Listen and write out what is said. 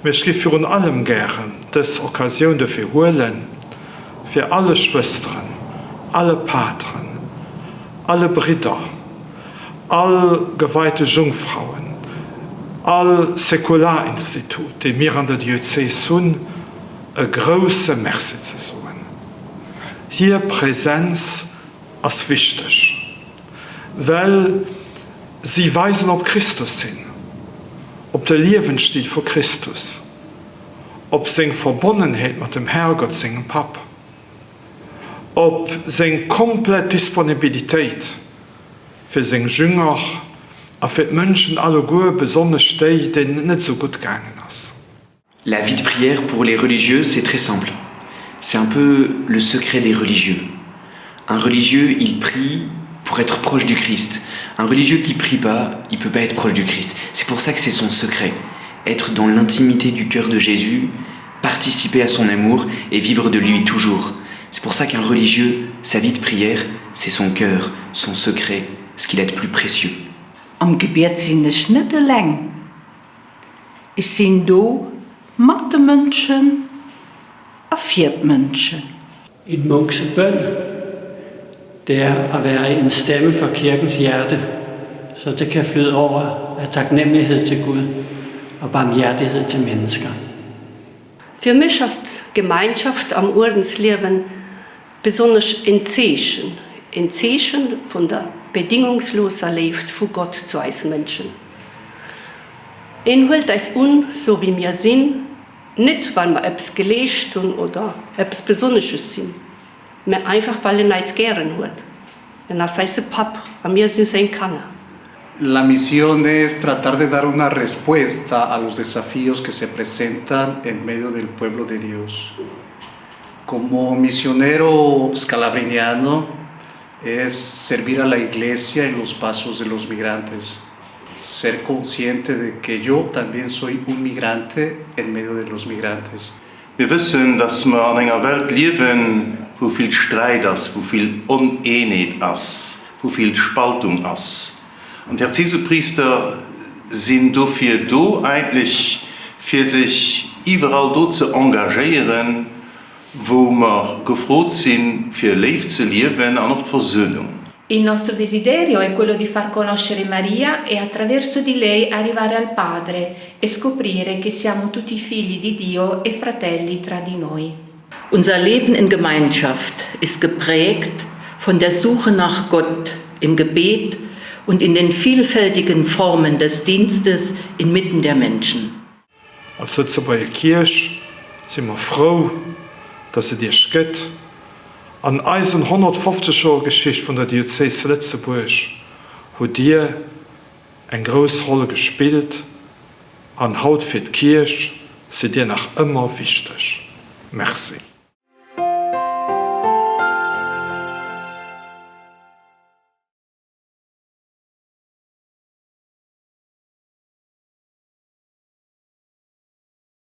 Mee ech giff virun allem gären dës Occasioun dofir huelen, fir alle Schwësteren, alle Pateren, alle Bridder, all geweite Jungfrauen, all Säkularinstitut, déi mir an der Diözes hunn, e grousse Merci ze soen. Hir Präsenz ass wichteg, well si weisen op Christus hin, op de Liewensstil vu Christus, op seng Verbonnenheet mat dem Herrgott, sengem Papp, op seng komplett Disponibilitéit fir seng Jünger a fir d'Mënschen alleguer, besonnesch déi, deenen et net esou gutt gaangen ass. La vie de prière pour les religieux, c'est très simple. C'est un peu le secret des religieux. Un religieux, il prie pour être proche du Christ. Un religieux qui prie pas, il peut pas être proche du Christ. C'est pour ça que c'est son secret. Être dans l'intimité du cœur de Jésus, participer à son amour et vivre de lui toujours. C'est pour ça qu'un religieux, sa vie de prière, c'est son cœur, son secret, ce qu'il a de plus précieux. Am Gebiet sinn ech net eleng. Ech sinn do mat de Mënschen a fir d'Mënschen. En munks bøn, det er at være en stemme for kirkens hjerte, så det kan flyde over af taknemmelighed til Gud og barmhjertighed til mennesker. Fir mech ass d'Gemeinschaft am Uerdensliewen besonnesch en Zeechen, en Zeechen vun der bedingungsloser Léift vu Gott zu eis Mënschen. En huelt eis un, sou wéi mir sinn, net well mer eppes geleescht hunn oder eppes Besonnesches sinn, mä einfach well en eis gären huet. En ass eise Papp a mir si seng Kanner. La misión es tratar de dar una respuesta a los desafíos que se presentan en medio del pueblo de Dios. Como misionero scalabriniano es servir a la iglesia en los pasos de los migrantes, ser consciente de que yo también soy un migrante en medio de los migrantes. Mir wëssen, dass mer an enger Welt liewen, wou vill Sträit ass, wou vill Oneenheet ass, wou vill Spaltung ass. An d'Herz-Jesu-Priister sinn dofir do eigentlech, fir sech iwwerall do ze engagéieren, wou mer gefrot sinn, fir Léift ze liewen an och d'Versönung. Il nostro desiderio è quello di far conoscere Maria e attraverso di lei arrivare al Padre e scoprire che siamo tutti figli di Dio e fratelli tra di noi. Unser Leben in Gemeinschaft ist geprägt von der Suche nach Gott im Gebet und in den vielfältigen Formen des Dienstes inmitten der Menschen. Als Lëtzebuerger Kierch si mer frou, dass et Iech gëtt. An eisen 150 Joer Geschicht vun der Diözes Lëtzebuerg hutt Dir eng grouss Roll gespillt an haut fir d'Kierch sidd Dir nach ëmmer wichteg. Merci.